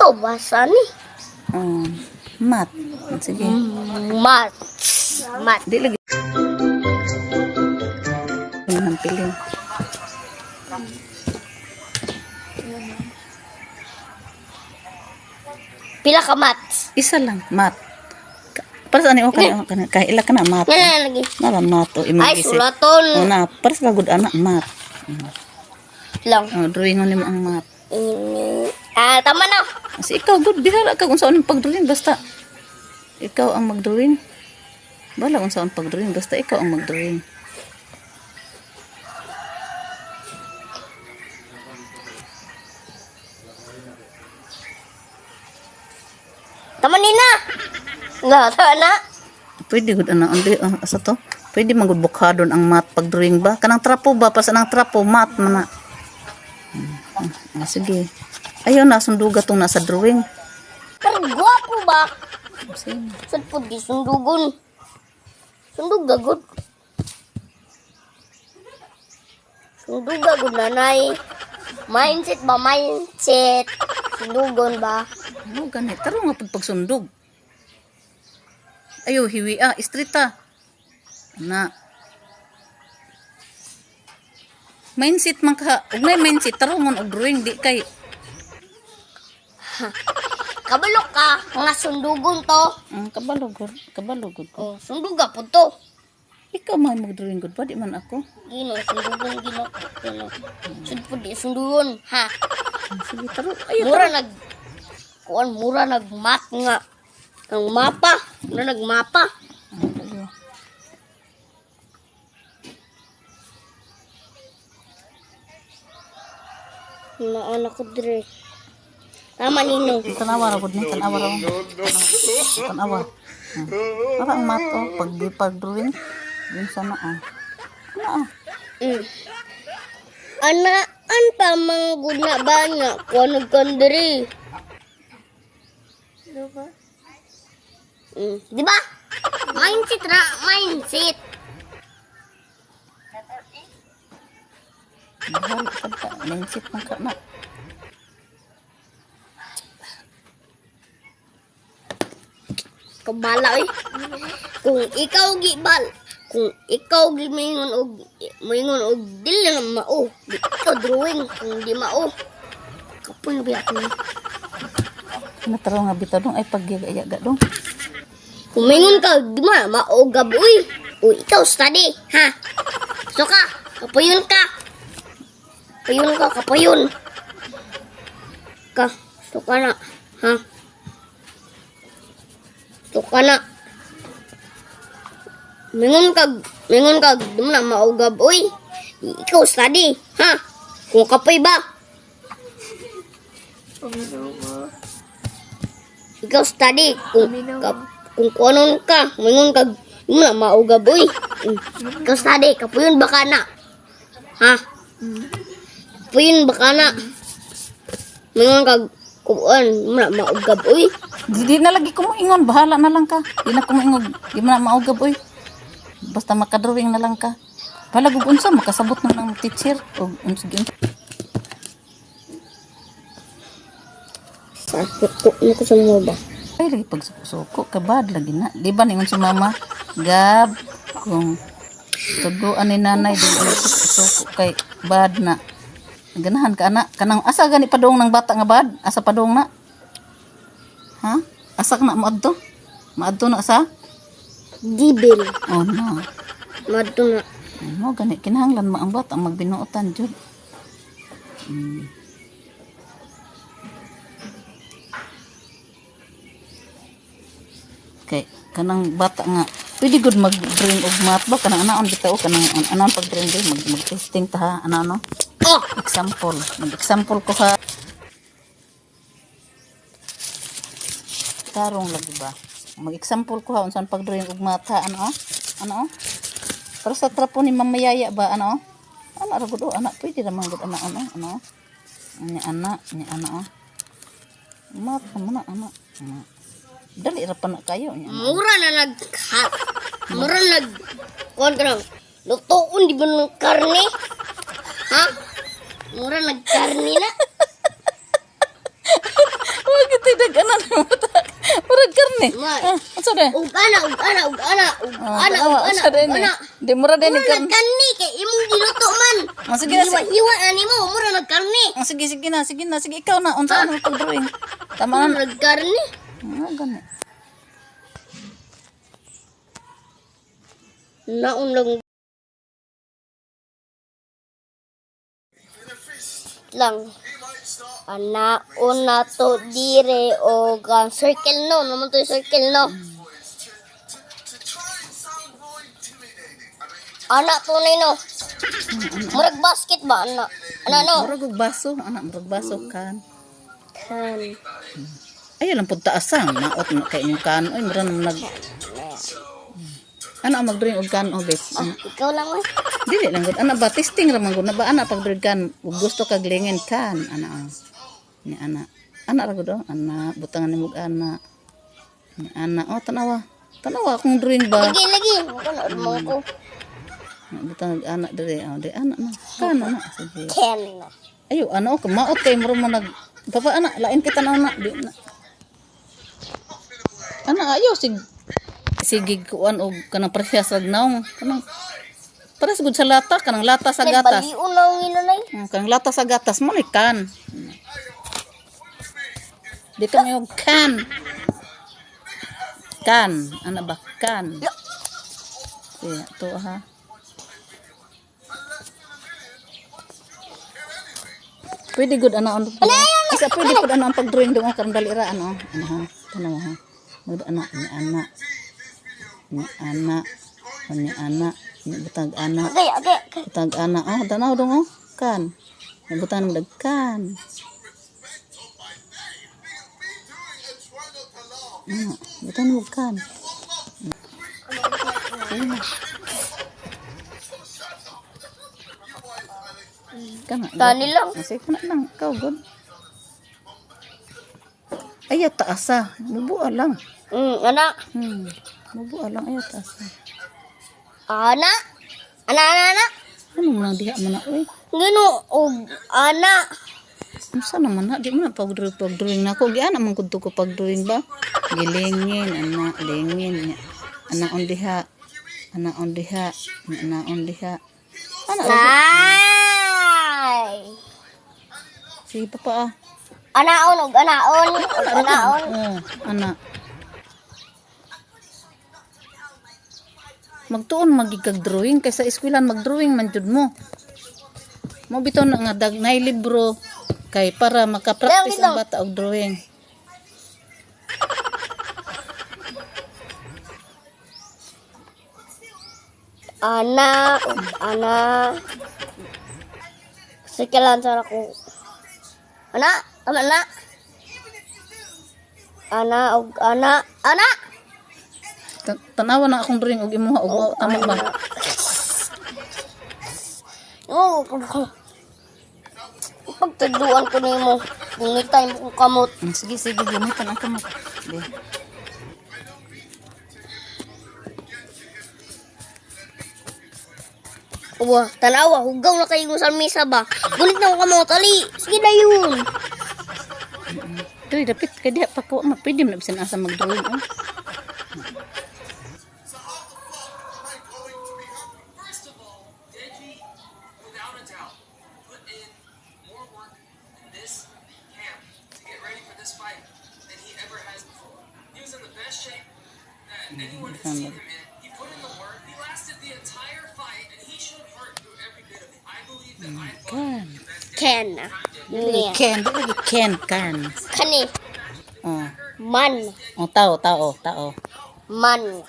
Ikaw basa ni. Oh, mat. Sige. Mat. Mat. Di lagi. Ang piling. Pila ka mat. Isa lang, mat. Para sa ani o kana kana kay ila kana mat. Nga na lagi. Nara mat o imong Ay, isip. sulaton. O na, para sa lagod ana mat. Lang. Oh, drawing nimo ang mat. Ini. Ah, tama na. Kasi ikaw good bihala ka kung saan ang pag-drawing basta ikaw ang mag-drawing. Bala kung saan pag-drawing basta ikaw ang mag-drawing. Tama ni na. Nga, tama na. Pwede gud ana andi asa to? Pwede man gud bukhadon ang mat pag-drawing ba? Kanang trapo ba para sa nang trapo mat man na. Sige. Ayaw na sunduga tong nasa drawing. Pero gwapo ba? Sige. Sad po di sundugon. Sunduga gud. Sunduga gud nanay. Mindset ba mindset? Sundugon ba? Ano gani? Taro nga pud pagsundog. Ayo hiwi ah, street ah. Na. Mindset man ka. Ug nay mindset taro mon og drawing di kay Kabalo ka nga sundugon to. ang kabalo gud, kabalo gud ko. Oh, sunduga po to. Ikaw man mag-drawing gud ba di man ako. Gino, sundugon gino. Gino. Sud po di sundugon, ha. Sige taro. Ayo Mura nag kuan mura nag mat nga. Ang mapa, mura nagmapa. Ayo. Naon ako dire. Tama nino. Tanawa ra gud ni, tanawa ra. Tanawa. Para ang mat oh, pag pag drawing. Yun sana ah. Ano ah? Anaan pa manggod na ba nga kuan og kandiri? Diba? Di ba? Mindset ra, mindset. Bahala ka ka. Mindset man ka na. Kabala oy. Kung ikaw gibal, kung ikaw gimingon og moingon og dili na mao, di ikaw drawing kung di mao. Kapoy na biya ko. Nataro nga bitaw dong ay pagyaga dong. Kung mingon ka, di ma mao gab uy. Uy, ikaw study, ha? So ka, kapuyon ka. Kapuyon ka, kapuyon. Ka, so ka na, ha? So ka na. Mingon ka, di mo na maugab, uy. Ikaw study, ha? Kung kapoy ba? Ikaw study, kung kap, kung kuanon ka, mingon ka, di mo na maugab, uy. Ikaw study, kapuyon ba ka na? Ha? Kapuyon ba ka na? Mingon ka, kuan, di mo na maugab, uy. Di na lagi ko moingon, bahala na lang ka. Di na ko moingon, di mo na maugab oy. Basta makadrawing na lang ka. Bahala ug unsa makasabot na ng teacher og unsa gyud. Sa suko na ko sa mo ba? Ay lagi pagsuko-suko ka bad lagi na. Di ba ningon si mama, Gab, kung tuduan ni nanay di ba suko kay bad na. Ganahan ka ana kanang asa gani padung ng bata nga bad? Asa padung na? Ha? Asa ka na moadto? Maadto na sa? Gibil. Oh no. Madto na. Mo gani kinahanglan ma ang bata magbinuotan jud. Kay kanang bata nga pwede gud mag-drawing og math ba kanang anaon bitaw kanang anaon pag drawing mag mag testing ta ha ana no Oh! example mag example ko ha tarong lagi ba mag example ko ha unsan pag drawing og math ha ano oh? Ano oh? Para sa trapo ni Mama Yaya ba ano oh? Ana ra gud oh ana pwede ra man gud ana ano ano ni ana ni ana oh math mo na ana ana dali ra pa na kayo niya. Mura na nag mura nag kuan ka lang. Lutoon di ba ng karne? Ha? Mura nag karne na. Wag Kasi dag-anan mo ta. Murag karne. Ma. Ah, unsa de? Ug ana, ug ana, ug ana, ug Oh, ana, tanawa, ug ana, unsa de ug ni? ana. Di mura din ni Mura karne. nagkarni kay imong giluto man. Ah, sige na, sige. Hiwa na nimo, mura nagkarni. Ah, sige, sige na, sige na, sige ikaw na unsa ang pag-drawing. Tama Mura na. nagkarni. Ah, gani. Naon lang lang. Anaon na to dire o ang circle no, naman to yung circle no. Ana tunay no. Murag basket ba ana? Ana no. Murag og baso, ana murag baso kan. Kan. Ayaw lang pud taasang maot na kay imong kan. Oy, mura naman nag Ana ang mag-drawing og kan oh, bet. Ah, ikaw lang oy. Dili lang gud ana ba testing ra man gud na ba ana pag drawing kan ug gusto kag lingin kan ana oh. Ni ana. Ana ra gud oh, ana butangan nimo og ana. Ni ana oh tanawa. Tanawa akong drawing ba. Lagi lagi. Ako na mo ko. Butang og ana dire oh, di ana na. Kan ana sige. Ken. Ayo ana oh kamaot kay mura man nag Papa ana lain kita na ana di na. Ana ayo sig sige kuan og kanang parehas rag naong kanang pares gud sa lata kanang lata sa May gatas. balion na ang inanay. Kanang lata sa gatas mo ni kan. Di ka may og kan. Kan, ana ba kan? Sige, to ha. Pwede good ana ang Isa pwede pud ana ang pag-drawing dong karon dali ra ano. Ano ha? Tanaw ha. Good ana ni ana. Ni ana. Ni ana. Ni butag ana. Okay, okay. Okay. Butag ana oh tanaw dong oh kan. Butan mo kan. Ana, butan mo kan. Kana. Tani lang. Sige kana lang, ikaw good. Ayaw taasa, mubua lang. Ana. Mubua lang ayaw taasa. Ana. Ana, ana, ana. Ano mo nang diha man na oy? Ngano og ana. Unsa naman na di mo na pag-drawing pag-drawing nako giana man kudto ko pag-drawing ba? Gilingin ana lingin ana on diha. Ana on diha, ana on diha. Ana ra Ay. sige papa ah. Anaon og anaon og anaon. Oh, ana. Magtuon magigag drawing kay sa eskwelahan mag-drawing man jud mo. Mo bitaw na nga dag nay libro kay para maka-practice ang bata og drawing. Ana og ana. Sige lang sa ako. Ana, tama na. Ana og ana. Ana. Tanawa na akong drawing og imuha og mao tama ba? Oh, pagtuduan ko nimo, gunitan mo kong kamot. Sige sige gamitan ang kamot. Di. Uwa, tanawa, hugaw na kayo sa mesa ba? Gunit na akong kamot, ali. Sige na yun. Dili dapit kay diha pa ko ma pwede man bisan asa mag-drawing oh. First of all, Deji, without a doubt, put in more work in this camp to get ready for this fight than he ever has before. He was in the best shape that anyone has seen him in. He put in the work. He lasted the entire fight, and he showed heart through every bit of it. I believe that I fought Kan. the best Ken. Dili Niya. ken, dili lagi ken kan. Kani. Oh. Man. Oh, tao, tao, tao. Man.